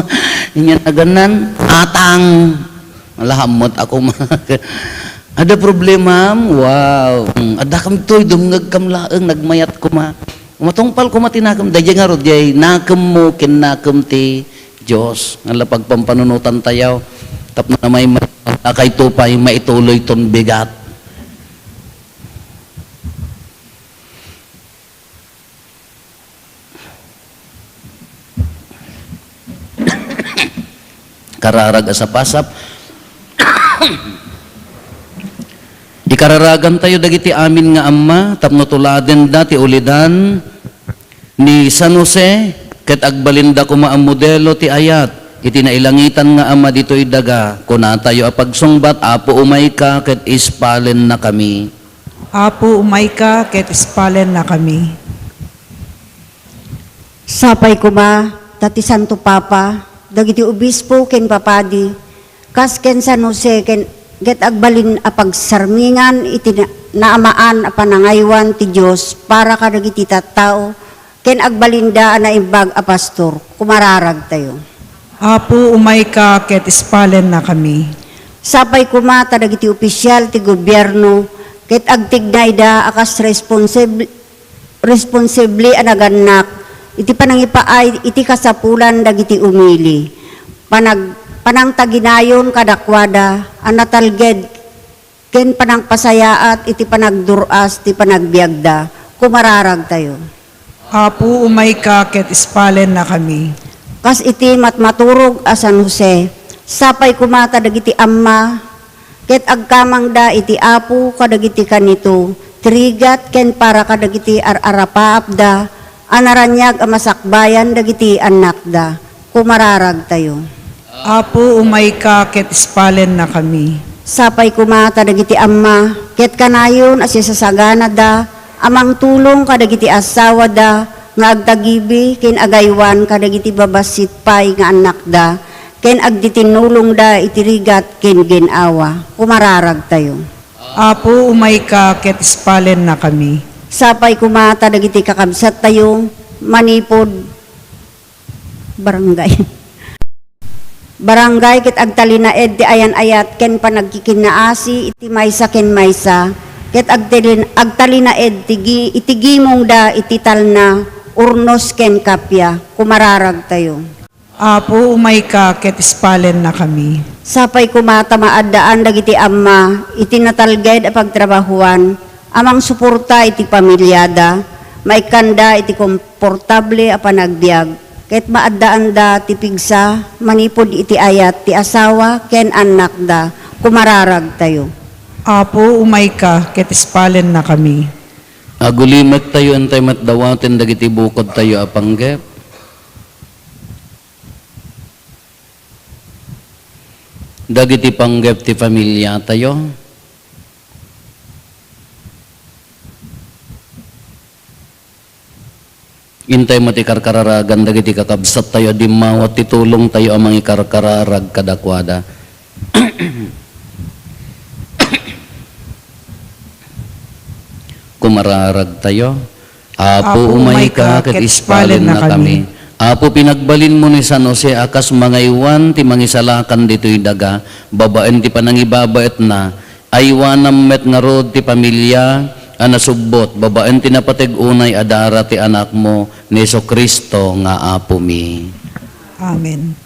ania naganan, atang. Alahamot ako, ma-, Adda problemaam? Wow. Mm, adda kam toy, dumngeg kam laeng, nagmayat koma. Matungpal koma ti nakem, daydiay ngarud, diay nakemmo ken nakem ti Dios. Nga la pagpampanunotan tayo, tapno na may, may, kayto pay, maituloy ton bigat. Kararag a sapasap. Ikararagan tayo dagiti amin nga amma tapno tuladenda ti ulidan ni San Jose ket agbalinda koma a modelo ti ayat iti nailangitan nga Ama ditoy daga. Kunatayo a pagsungbat, Apo, umayka ket ispalennakami. Apo, umayka ket ispalennakami. Sapay koma ta ti Santo Papa, dagiti obispo ken papadi, kas ken San Jose ken, ket agbalin a pagsarmingan iti na-, naamaan a panangaywan ti Dios para kadagiti tattao, ken agbalinda a naimbag a pastor, kumararagtayo. Apo, umayka ket ispalennakami. Sapay koma ta dagiti opisyal ti gobierno ket agtignayda a kas responsib-, responsibli a nagannak iti panangipaay iti kasapulan dagiti umili, panag-, panangtaginayon kadakuada a natalged ken panangpasayaat iti panagdur-as ti panagbiagda. Kumararagtayo. Apo, umayka ket ispalennakami. Kas iti matmaturog a San Jose, sapay koma ta dagiti amma ket agkamangda iti Apo kadagiti kanito ti rigat ken para kadagiti ar-arapaapda a naraniag a masakbayan dagiti annakda. Kumararagtayo. Apo, umayka ket ispalennakami. Sapay koma ta dagiti amma, ket kanayon a sisasaganada a mangtulong kadagiti asawada nga agtagibi ken agaywan kadagiti babassit pay nga annakda, ken agtitinnulongda iti rigat ken gin-awa. Kumararagtayo. Apo, umayka ket ispalennakami. Sapay koma ta dagiti kakabsattayo manipud barangay. Barangay ket agtalinaed ti ayan-ayat ken panagkikinnaasi iti maysa ken maysa, ket agtalin-, agtalinaed ti gi-, iti gimongda iti talna, urnos ken kappia. Kumararagtayo. Apo, umayka ket ispalennakami. Sapay koma ta maaddaan dagiti amma iti natalged a pagtrabahoan a mangsuporta iti pamiliada, maikkanda iti komportable a panagbiag, ket maaddaanda ti pigsa manipud iti ayat ti asawa ken annakda. Kumararagtayo. Apo, umayka ket ispalennakami. Agulimektayo, intay met dawaten dagiti bukodtayo a panggep. Dagiti panggep ti familiatayo. Intay met ikarkararagan dagiti kakabsattayo a dimmawa ti tulongtayo a mangikarkararag kadakuada. Kumararagtayo. Apo, umayka ket ispalennakami. Apo, pinagbalinmo ni San Jose a kas mangaywan ti mangisalakan ditoy daga, babaen ti panangibabaetna, aywanam met ngarud ti pamilia a nasubbot, babaen ti napateg unay a dara ti Anakmo ni Jesu-Cristo nga Apomi. Amen.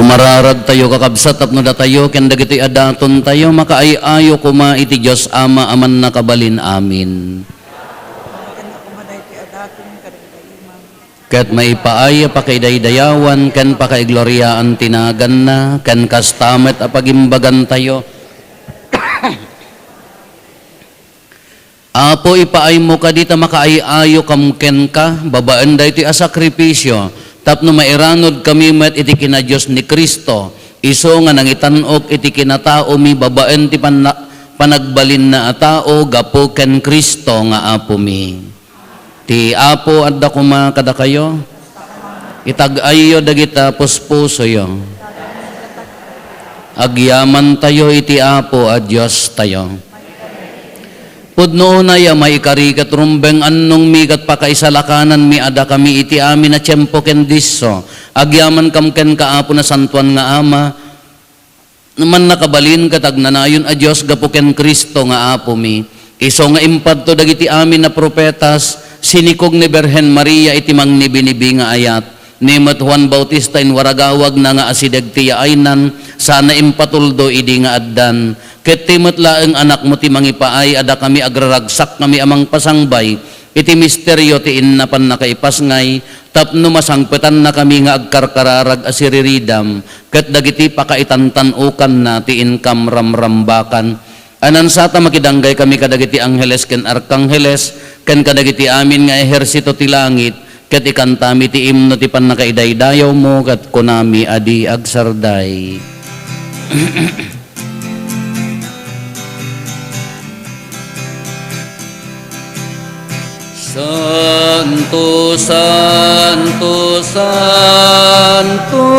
Mararagtayo, kakabsat, tapno datayo ken dagitoy a datontayo makaay-ayo koma iti Dios Ama a Mannakabalin. Amin. Ket maipaay a pakaidaydayawan ken pakaigloriaan ti naganna, ken kasta met a pagimbagantayo. Apo, ipaaymo kadi ta makaay-ayo kam kenka babaen daytoy a sakrifisio, tapno mairanudkami met iti kinadios ni Cristo, isu nga nangitan-ok iti kinataomi babaen ti panna-, panagbalinna a tao gapu ken Cristo nga Apomi. Ti Apo adda koma kadakayo. Itag-ayyo dagita puspusoyo. Agyamantayo iti Apo a Diostayo. Pudno unay a maikari ket rumbeng annongmi ket pakaisalakananmi a dakami iti amin a tiempo ken disso. Agyamankam kenka, Apo, nasantoan nga Ama, Mannakabalin ket agnanayon a Dios gapu ken Cristo nga Apomi. Isu nga impadto dagiti amin a profetas, sinikog ni Birhen Maria iti mangnibinibi nga ayat. Ni met Juan Bautista inwaragawagna nga asideg ti yaaynan, sana impatuldo idi nga addan. Ket ti met laeng Anakmo ti mangipaay a dakami agraragsaknami a mangpasangbay iti misterio ti inna pannakaipasngay, tapno masangpetannakami nga agkarkararag a siriridam, ket dagiti pakaitantan-okanna ti inkam ramrambakan. Ania sa ta makidanggay kami kadagiti angheles ken arkangheles, ken kadagiti amin nga ehersito ti langit, ket ikantami ti imno ti pannakaidaydayawmo, ket kunami a di agsarday. Santo, santo, santo,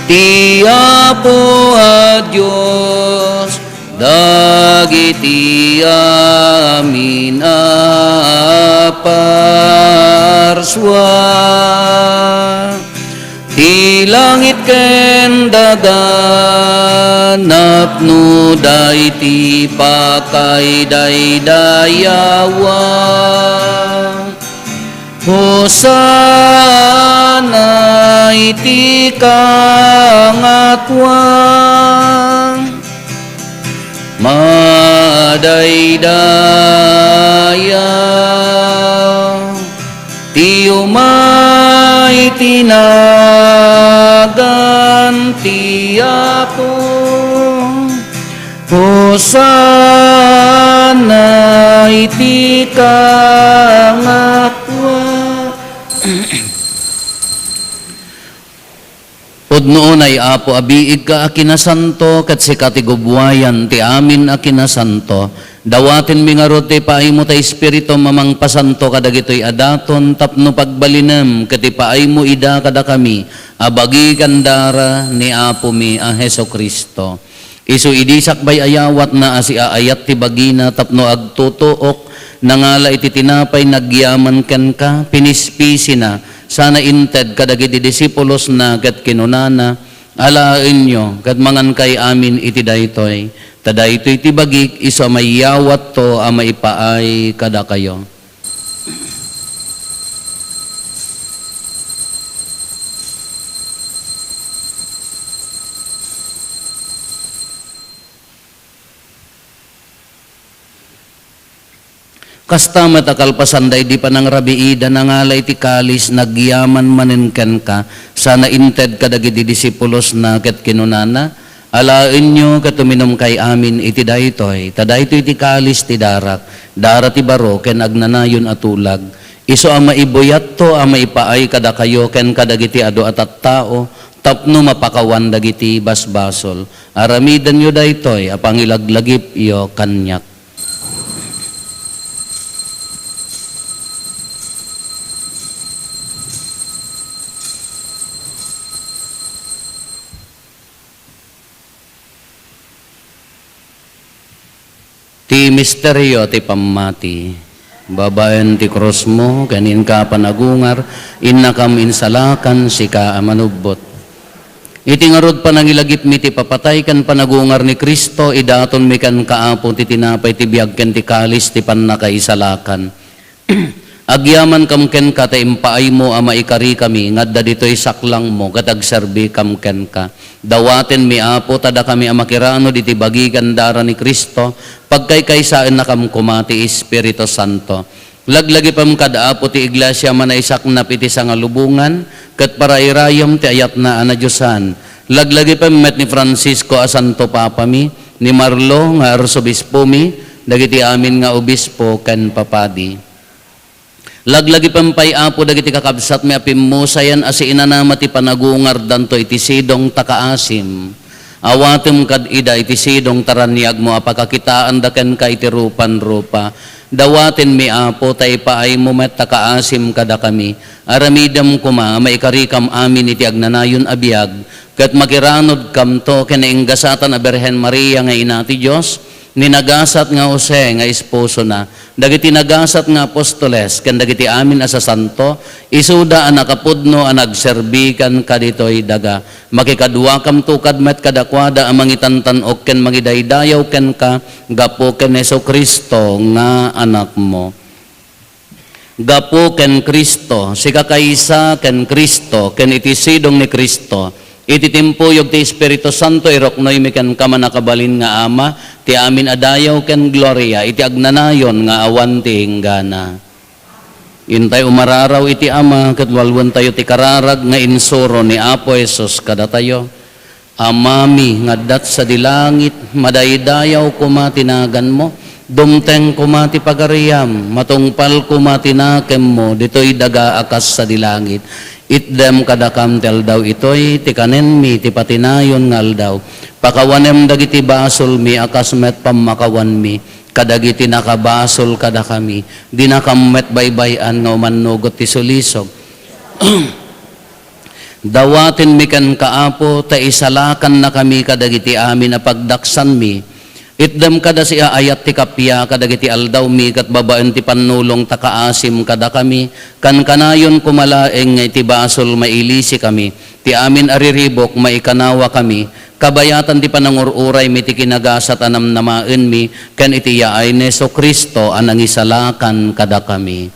ti Apo a Dios, dagiti amin a parsua. Ti langit ken daga napnoda iti pakaidaydayawan. Hosanna iti kangatoan. Madaydayaw ti umay ti nagan ti Apo. Hosanna iti kangatoan. Pudno unay, Apo, a biigka a kinasanto, ket sika ti gubbuayan ti amin a kinasanto. Dawatenmi ngarud ti ipaaymo ti Espiritum a mangpasanto kadagitoy a daton tapno pagbalinem ket ipaaymo ida kadakami a bagi ken dara ni Apomi a Jesu-Cristo. Isu idi sakbay a yawatna a siaayat ti bagina tapno agtutuok, nangala iti tinapay nagyaman kenka, pinispisina, sana inted kadagiti disipulosna ket kinunana, "Alaenyo ket mangankay amin iti daytoy, ta daytoy ti bagik isu a mayawatto a maipaay kadakayo." Kasta met a kalpasan daydi panangrabiida, nangala iti kalis, nagyaman manen kenka, sana inted kadagiti disipulosna ket kinunana, "Alaenyo ket uminumkay amin iti daytoy, ta daytoy ti kalis ti darak, dara ti baro ken agnanayon a tulag, isu a maibuyatto a maipaay kadakayo ken kadagiti adu a tattao tapno mapakawan dagiti basbasol. Aramidenyo daytoy a pangilaglagipyo kaniak." Ti misterio ti pammati. Babaen ti krusmo ken inka panagungar, innakam insalakan, sika a manubbot. Iti ngarud panangilagipmi ti papatay ken panagungar ni Cristo, idatonmi kenka, Apo, ti tinapay ti biag ken ti kalis ti pannakaisalakan. Agyamankam kenka ta impaaymo a maikarikami nga adda ditoy saklangmo ket agserbikam kenka. Dawatenmi, Apo, ta dakami a makiranod iti bagi ken dara ni Cristo, pagkaykaysaennakam koma ti Espiritu Santo. Laglagipem kad Apo ti Iglesia a manaisaknap iti sangalubongan, ket parairayem ti ayatna a nadiosan. Laglagipem met ni Francisco a Santo Papami, ni Marlo nga Arsobispomi, dagiti amin nga obispo ken papadi. Laglagipem pay, Apo, dagiti kakabsatmi a pimmusayan a siinanama ti panagungardanto iti sidong ta kaasim. Awatem kad ida iti sidong ta raniagmo a pakakitaanda kenka iti rupan-rupa. Dawatenmi, Apo, ta ipaaymo met ta kaasim kadakami. Aramidem koma a maikarikam amin iti agnanayon a biag, ket makiranodkamto ken nainggasatan a Birhen Maria nga Ina ti Dios, ni nagasat nga Jose nga esposona, dagiti nagasat nga apostoles, ken dagiti amin a sasanto, isuda a nakapudno a nagserbi kenka ditoy daga. Makikaduakamto kad met kadakuada a mangitantan-ok ken mangidaydayaw kenka gapu ken Jesu-Cristo nga Anakmo. Gapu ken Cristo, sikakaysa ken Cristo, ken iti sidong ni Cristo, iti timpuyog ti Espiritu Santo, iruknoymi kenka, mannakabalin nga Ama, ti amin a dayaw ken gloria iti agnanayon nga awan ti inggana. Intay umararaw iti Ama, ket walwentayo ti kararag nga insuro ni Apo Jesus kadatayo. Amami nga adda sadi langit, madaydayaw koma ti naganmo, dumteng koma ti pagariam, matungpal koma ti nakemmo ditoy daga a kas sadi langit. Itdem kadakam ti aldaw itoy ti kanenmi ti patinayon nga aldaw. Pakawanem dagiti basolmi a kas met pammakawanmi kadagiti nakabasol kadakami. Dinakam met baybay-an nga umannugot ti sulisog. Dawatenmi kenka, Apo, ta isalakannakami kadagiti amin a pagdaksanmi. Itdem kada siaayat ti kappia kadagiti aldawmi ket babaen ti pannulong ta kaasim kadakami, kankanayon koma laeng nga iti basol mailisikami. Ti amin a riribuk maikanawakami, kabayatan ti panangur-uraymi ti kinagasat a namnamaenmi ken iti yaay ni Jesu-Cristo a nangisalakan kadakami.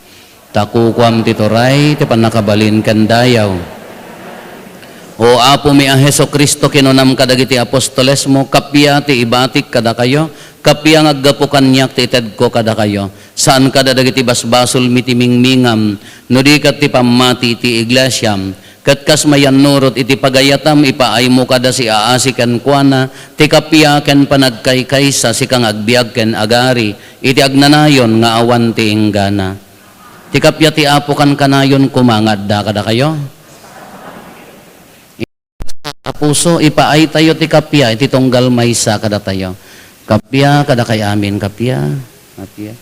Ta kukuam ti turay ti pannakabalin ken dayaw. O Apomi a Jesu-Cristo, kinunam kadagiti apostolesmo, kappia ti ibatik kadakayo, kappia nga aggapu kaniak ti itedko kadakayo. Saan kada dagiti basbasolmi ti mingmingam, no di ket ti pammati ti iglesiam. Ket kas mayannurot iti pagayatam, ipaaymo kada siaasi kenkuana ti kappia ken panagkaykaysa, sika nga agbiag ken agari iti agnanayon nga awan ti inggana. Ti kappia ti Apo kankanayon koma nga adda kadakayo. A puso, ipaaytayo ti kappia iti tunggal maysa kadatayo. Kappia kadakay amin, kappia. Kappia.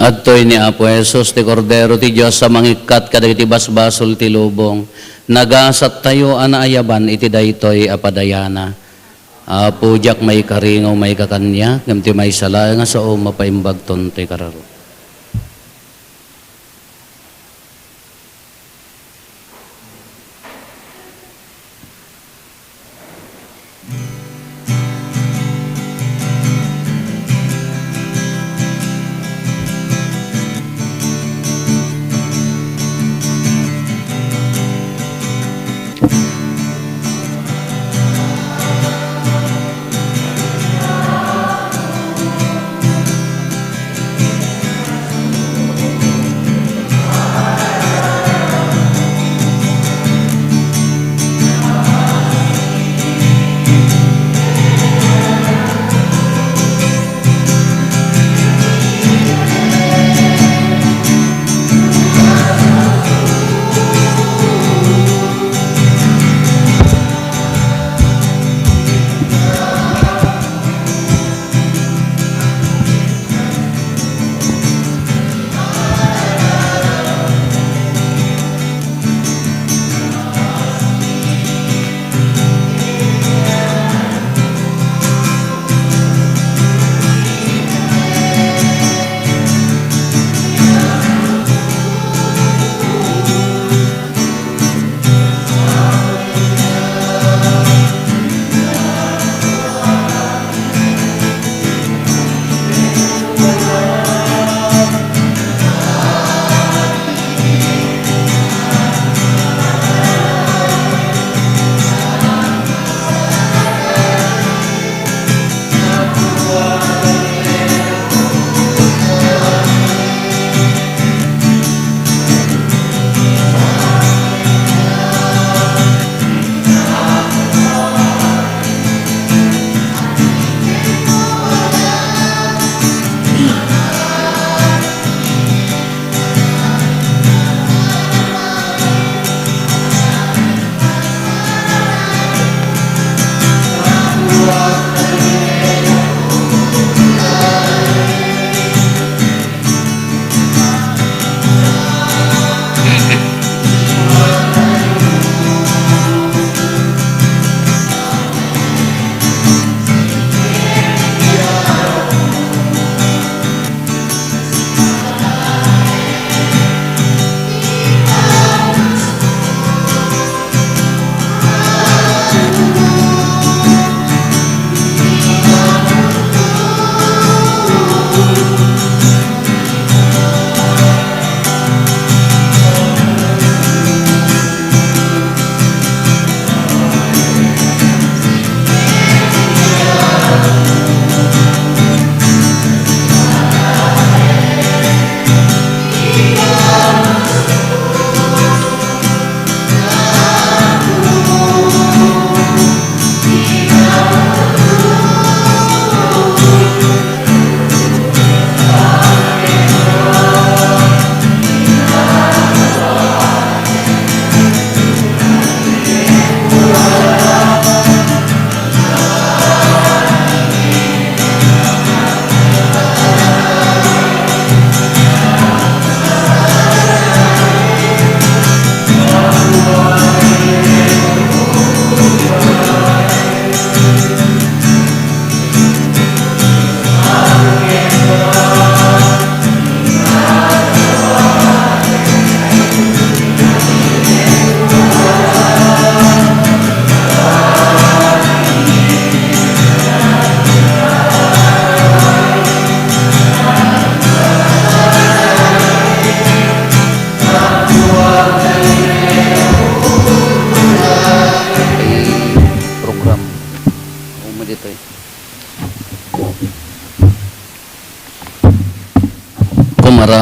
Adtoy ni Apo Jesus, ti Kordero ti Dios a mangikkat kadagiti basbasol ti lubong. Nagasattayo a naayaban iti daytoy a padayana. Apo, diak maikari nga umayka kaniak, ngem ti maysa laeng a sao mapaimbagton ti kararua.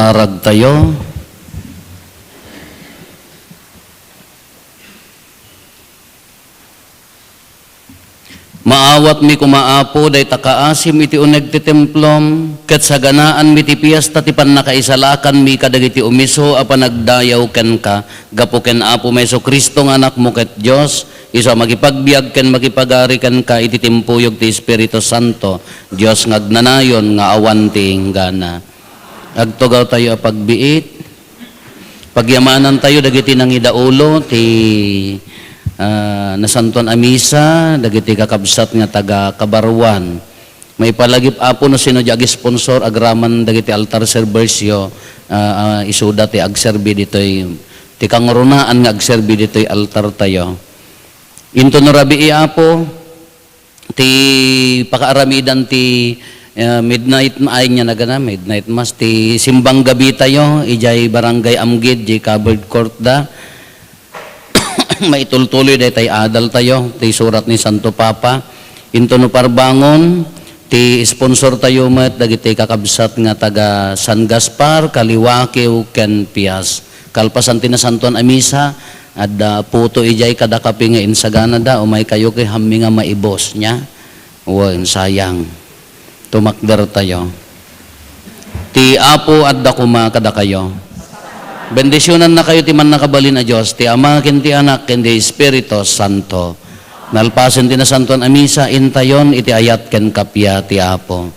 Aragtayo. Maawatmi koma, Apo, dayta kaasim iti uneg ti templom, ket saganaanmi ti piesta ti pannakaisalakanmi kadagiti umiso a panagdayaw kenka, gapu ken Apomi Jesu-Cristo nga Anakmo ket Dios, isu a makipagbiag ken makipagari kenka iti timpuyog ti Espiritu Santo, Dios nga agnanayon nga awan ti inggana. Agtugawtayo a pagbiit. Pagyamanantayo dagiti nangidaulo ti, ah, Nasantoan a Misa, dagiti kakabsat nga taga Cabarruan. Maipalagip, Apo, no sino diay ag-sponsor agraman dagiti altar serversyo, ah, ah, isuda ti agserbi ditoy, ti kangrunaan nga agserbi ditoy altartayo. Intono rabii, Apo, ti pakaaramidan ti, eh, midnight, ay, ania nagana, midnight mass, ti simbang gabitayo idiay Barangay Amgid, di covered court da. Maitultuloy daytay adaltayo, ti surat ni Santo Papa. Intono parbangon, ti sponsortayo met dagiti kakabsat nga taga San Gaspar, Kaliwakew, ken Pias. Kalpasan ti Nasantoan a Misa, adda puto idiay kada kape nga insaganada, umaykayo ket hammi nga maibos, nia? Wen, sayang. Tumakdertayo. Ti Apo adda koma kadakayo. Bendisionannakayo ti Mannakabalin a Dios, ti Ama, ken ti Anak, ken ti Espiritu Santo. Nalpasen ti Nasantoan a Misa, intayon iti ayat ken kappia ti Apo.